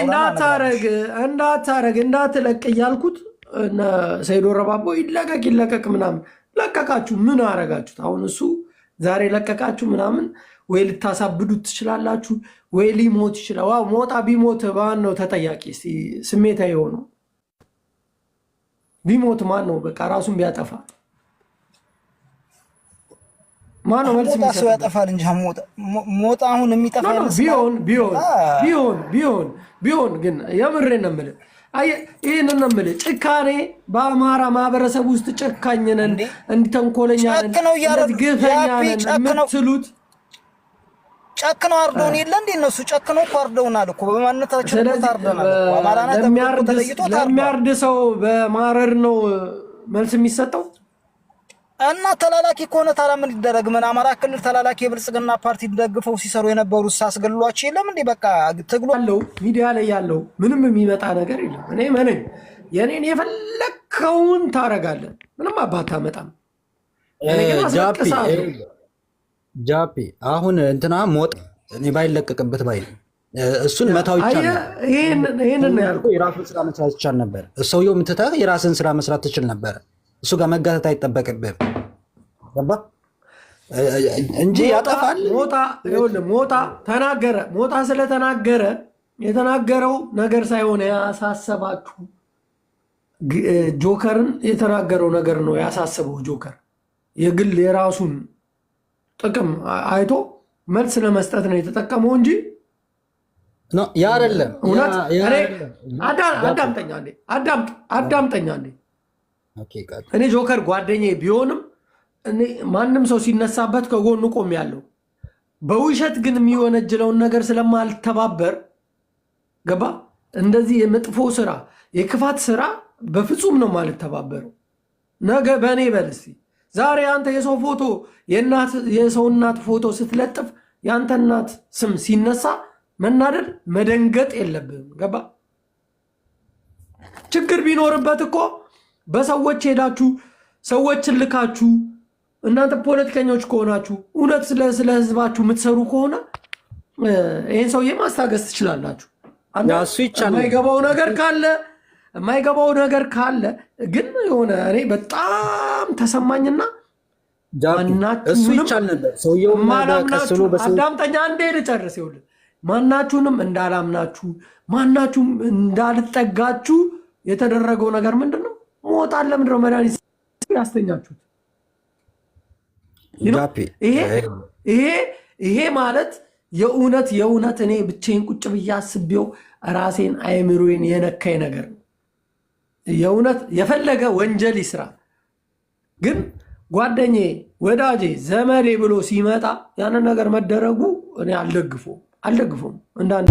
እናውራና እንዳታረግ እነግርሃለሁ። እንዳታረግ እንዳትለቅ እያልኩት እነ ሰይዶ ረባቦ ይለቀቅ ይለቀቅ ምናምን ለቀቃችሁ። ምን አረጋችሁት? አሁን እሱ ዛሬ ለቀቃችሁ ምናምን ወይ ልታሳብዱት ትችላላችሁ፣ ወይ ሊሞት ይችላል። Wow፣ ሞጣ ቢሞት ማን ነው ተጠያቂ? እስቲ ስሜታዊ የሆነው ቢሞት ማን ነው? በቃ ራሱን ቢያጠፋ ማን ነው መልስ ሞጣ ሰው የሚሰጥበት? ያጠፋል እንጂ ሞጣ አሁን የሚጠፋ No, no፣ ይመስላል። ቢሆን ቢሆን ሞጣ ቢሆን ቢሆን ቢሆን ግን የምሬን ነው የምልህ። አየህ፣ ይህንን ነው የምልህ። ጭካኔ በአማራ ማህበረሰብ ውስጥ ጨካኝ ነን፣ እንዴ እንዲህ ተንኮለኛ ነን፣ ጨክነው እያረዱ እንደዚህ ግፈኛ ያፒ ነን ጨክነው የምትሉት ጨክነው አርደውን የለ እንዴ? እነሱ ጨክነው እኮ አርደውናል እኮ፣ በማንነታችን እኮ ስለዚህ ታርደናል እኮ። አማራ ነህ ተብሎ እኮ ተለይቶ ታርዷል። ለሚያርድ ሰው በማረር ነው መልስ የሚሰጠው። እና ተላላኪ ከሆነ ታዲያ ምን ይደረግ? ምን አማራ ክልል ተላላኪ የብልጽግና ፓርቲ ደግፈው ሲሰሩ የነበሩ ሳስገድሏቸው የለም እንዴ? በቃ ትግሉ ያለው ሚዲያ ላይ ያለው ምንም የሚመጣ ነገር የለም። እኔ መነኝ የኔን የፈለግከውን ታረጋለህ፣ ምንም አባት አመጣም። እኔ ግን ጃፒ አስለቅስሃለሁ። ጃፒ፣ አሁን እንትና ሞጣ እኔ ባይለቀቅበት ባይ ነው። እሱን መታው ይቻል አየህ፣ ነበር። ይህንን ነው ያልኩህ። የራሱን ስራ መስራት ይቻል ነበር። ሰውየው ምትተህ የራስን ስራ መስራት ትችል ነበር። እሱ ጋር መጋተት አይጠበቅብህም። ገባ እንጂ ሞጣ ያጠፋል። ሞጣ ይኸውልህ፣ ሞጣ ተናገረ። ሞጣ ስለተናገረ የተናገረው ነገር ሳይሆን ያሳሰባችሁ ጆከርን የተናገረው ነገር ነው ያሳሰበው። ጆከር የግል የራሱን ጥቅም አይቶ መልስ ለመስጠት ነው የተጠቀመው እንጂ No፣ ያ አይደለም። እውነት ያ እኔ አይደለም። አዳምጠኛ እንዴ፣ አዳምጥ አዳምጠኛ እንዴ። Okay፣ ቀጥል። እኔ ጆከር ጓደኛዬ ቢሆንም እኔ ማንም ሰው ሲነሳበት ከጎኑ ቆሜያለሁ። በውሸት ግን የሚወነጅለውን ነገር ስለማልተባበር፣ ገባ? እንደዚህ የመጥፎ ስራ የክፋት ስራ በፍጹም ነው የማልተባበረው። ነገ በእኔ በል እስቲ። ዛሬ አንተ የሰው ፎቶ የሰው እናት ፎቶ ስትለጥፍ የአንተ እናት ስም ሲነሳ መናደድ መደንገጥ የለብህም። ገባ? ችግር ቢኖርበት እኮ በሰዎች ሄዳችሁ ሰዎችን ልካችሁ እናንተ ፖለቲከኞች ከሆናችሁ እውነት ስለ ህዝባችሁ የምትሰሩ ከሆነ ይህን ሰውዬ ማስታገስ ትችላላችሁ። አንተ ያ እሱ ይቻላል። የማይገባው ነገር ካለ ግን የሆነ እኔ በጣም ተሰማኝና ጃፒ፣ እሱ ማናችሁንም ይቻል ነበር። ሰውየው ማላምናችሁ ቀስሎ በሰው አዳምጠኛ አንዴ ልጨርስ። ይኸውልህ፣ ማናችሁንም እንዳላምናችሁ ማናችሁም እንዳልጠጋችሁ የተደረገው ነገር ምንድን ነው? ሞጣን ለምንድን ነው መድኃኒት ያስተኛችሁት? You know? ጃፒ ይሄ ማለት የእውነት የእውነት እኔ ብቻዬን ቁጭ ብዬ አስቤው ራሴን አይምሮዬን የነካኝ ነገር ነው። የእውነት የፈለገ ወንጀል ይስራ፣ ግን ጓደኛዬ፣ ወዳጄ፣ ዘመዴ ብሎ ሲመጣ ያንን ነገር መደረጉ እኔ አልደግፎም አልደግፎም እንደ አንድ